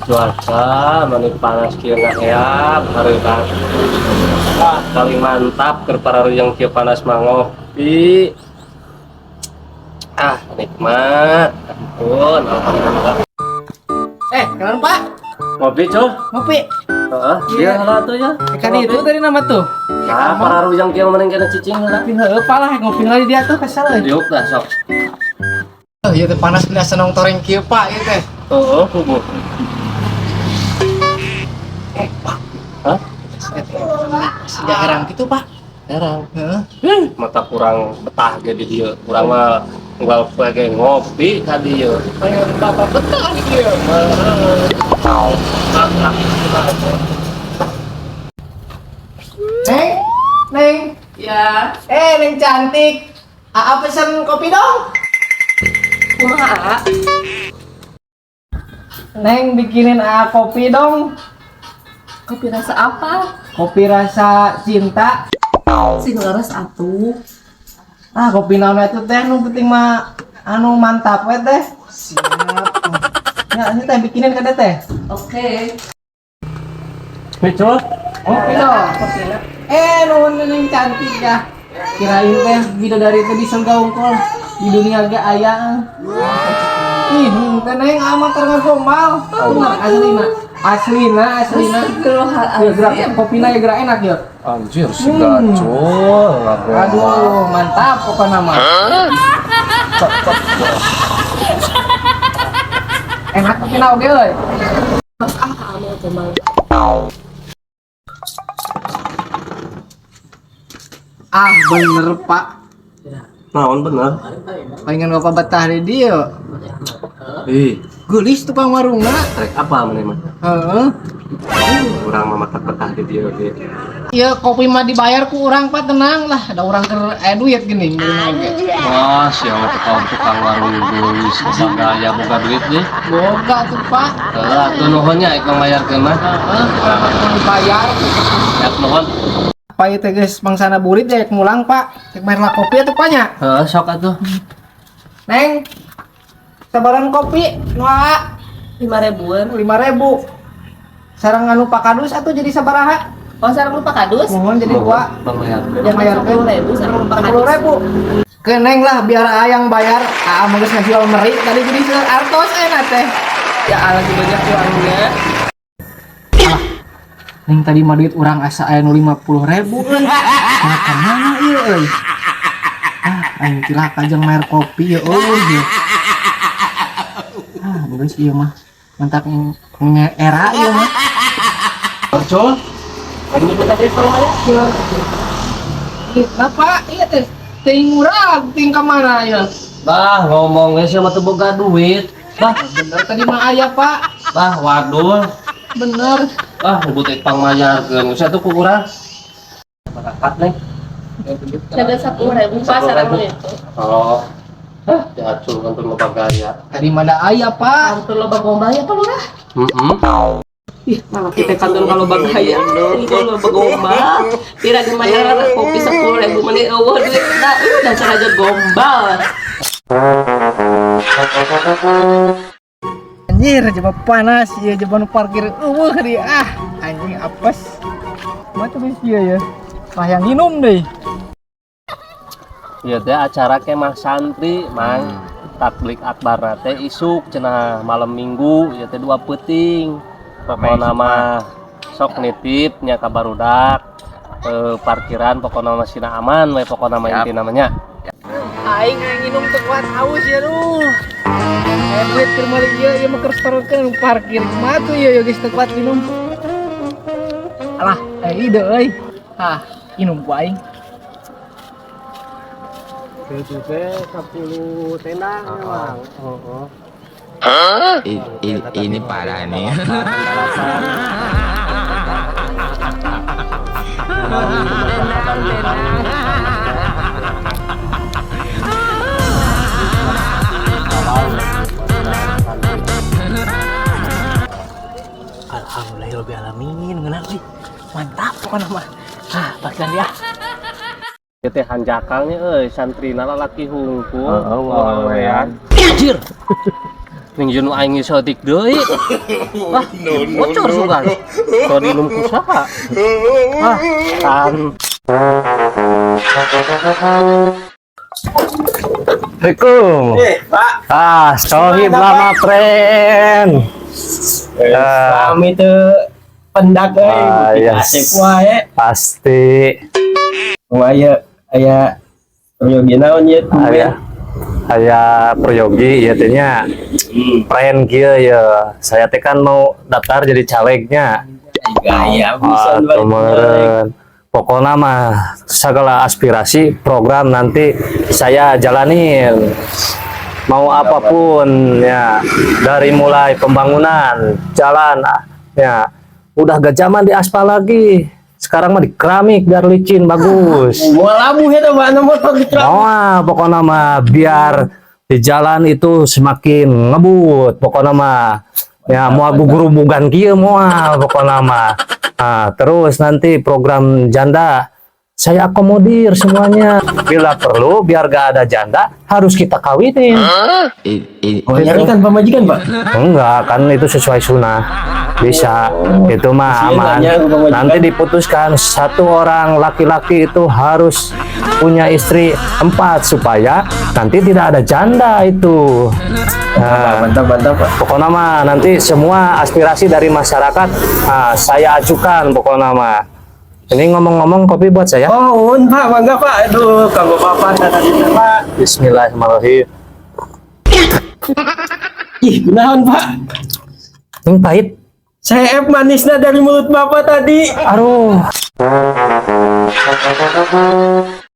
Cuaca mani panas kieu ngaheap hareudang. Ah, paling mantap keur pararuyang kieu panas mah ngopi. Ah, nikmat. Ampun, alhamdulillah. Eh, kenal, Pak? Ngopi, Cul? Ngopi. Heeh, dia heula tuh ya. Kan itu tadi nama tuh. Nah, pararuyang kieu mending kana cicing heula. Tapi heueuh lah ngopi lagi dia tuh kesel euy. Diuk dah sok. Oh, ieu teh panas biasa nong toreng kieu, Pak, ieu teh. Heeh, kubu. Eh, Pak. Hah? Siga herang gitu, Pak. Herang. Heeh. Mata kurang betah ge di dieu. Urang mah unggal poe ge ngopi ka dieu. Pengen bapak betah di dieu. Neng, Neng. Ya, Eh, Neng cantik. Aa pesen kopi dong. Kumaha? Neng, bikinin Aa kopi dong. Kopi rasa apa? Kopi rasa cinta. Sing leres atuh. Ah, kopi naon itu teh, nu penting mah anu mantap we teh. Siap. Ya, ini teh bikinin ke teh. Oke. Cul. Kopi dong. Eh, nuhun Neng cantik ya. Kirain teh bidadari teh di surga unggul. Di dunia ge aya. Ih, teh Neng amat keur ngagombal. Bener aslina. Aslina, aslina. Ya, gerak kopina ya gerak enak ya. Anjir, si gacul. Aduh, mantap pokoknya mah. Enak kopina oge euy. Ah, kamu gombal. Ah, bener, Pak. Naon bener? Pengen bapak betah di dieu. Ih, Geulis tukang warungna. trek apa maneh mah? Heeh. Urang mah mata betah di dieu ge. Iya, kopi mah dibayar ku urang, Pak, tenang lah. Ada orang keur aya duit gini meulina oge. Wah, siapa tukang warung geulis boga gaya boga duit deh. Boga tuh, Pak. Heeh, atuh nuhun nya ik mayarkeun mah. Heeh, urang mah kudu dibayar. Siap nuhun. Pak ieu teh geus bangsana burit ya mulang, Pak. Cek bayar lah kopi atuh, Pak nya. Heeh, sok atuh. Neng. Sabaran kopi nu aa 5 ribuan. 5.000. Sareng anu Pak Kadus atuh jadi sabaraha? Oh, sareng lupa kadus? Mohon jadi dua. Bang bayarkeun. Jangan Bayarkeun. 10 ribu, sareng lupa Sepuluh kadus. ribu. Ke Neng lah biar ayang bayar. Aa mah geus ngajual meri tadi jadi seueur artos enak teh. Ya, lagi banyak uangnya. Neng tadi mah duit urang asa aya nu 50.000 euy. Nah, ka mana ieu euy? Ah, aing cilaka jeung bayar kopi ya euy. Ieu. Ah, geus ieu mah. Mantak era ieu mah. Cul. Ini kita di rumah. Kenapa? Iya teh. Ting urang, ting ka mana ieu? Bah, ngomongnya siapa tuh boga duit. Bah, Bener tadi mah aya, Pak. bah, wadul. Bener. Ah, ngebut ik pangmayarkeun. Geus atuh ku urang. Berangkat, Neng. Ada 10 ribu, Pak, sareng itu. Oh. Hah, diacul kantun loba gaya. Tadi mah da aya, Pak. Kantun loba gombal ya, Pak Lurah? Heeh. Ih, malah kita kantun kalau bagaya. Kantun loba gombal. Pira ge mayar kopi 10 ribu meni eueuh duit da dasar aja gombal. Anjir, coba panas ya, coba nu parkir eueuh di ah. Anjing apes. Mah tuh geus ieu ya. Lah yang minum deh. Ieu teh acara kemah santri, Mang. Takblik akbar teh isuk cenah malam Minggu, ieu teh dua peuting. Pokona mah sok nitip nya ka barudak. Parkiran pokona mah sina aman we pokona mah inti namanya. Aing minum teu kuat haus ya duh. Eh duit keur meuli ieu ieu mah keur setorkeun nu parkir kumaha tuh ieu geus teu kuat minum. Alah, ide euy. Ah, minum ku aing. Itu teh 10 tenda Mang. Heeh. Ini parah nih. Alhamdulillahirabbil alamin, ngeunah euy. Mantap pokona mah. Ah, parkiran dia. Ieu teh hanjakalnya euy, santrina lalaki hungkul. Heeh, wawean. Anjir. Ning jeung nu aing saeutik deui. Wah, bocor sugan. Kalau diinum ku saha? Ah, kan. Assalamualaikum. Eh, Pak. Ah, sohib lama, friend. Ah. Kami tuh pendak euy, Ah, yes. asep wae. Pasti. Aya aya peryogi naon ieu? Aya aya peryogi ya teh nya. Friend kieu ya. Saya teh kan mau daftar jadi calegnya. Gaya Ah, bisa. Kemarin. Pokoknya mah segala aspirasi program nanti saya jalanin. Mau apapun ya, dari mulai pembangunan jalan ya, udah gak zaman di aspal lagi. Sekarang mah di keramik biar licin bagus. Moal labuh eta Pak motor di keramik. Oh, pokoknya mah biar di jalan itu semakin ngebut pokoknya mah ya, mau gugurubugan kieu moal pokoknya mah. Nah, terus nanti program janda saya akomodir semuanya. Bila perlu biar gak ada janda harus kita kawinin. Oh, nyari kan pamajikan, Pak? Enggak, kan itu sesuai sunnah. Bisa, itu mah Kasihan aman. nanya ke pamajikan. Nanti diputuskan satu orang laki-laki itu harus punya istri empat supaya nanti tidak ada janda itu. Nah, Mantap, mantap, Pak. Pokoknya mah nanti semua aspirasi dari masyarakat, ah, saya ajukan pokoknya mah. Ini ngomong-ngomong kopi buat saya. Oh, un, Pak, mangga, Pak. Aduh, kanggo Bapak tadi, Pak. Bismillahirrahmanirrahim. Ih, kunaon, Pak? Ini pahit. Saya manisnya dari mulut Bapak tadi. Aduh.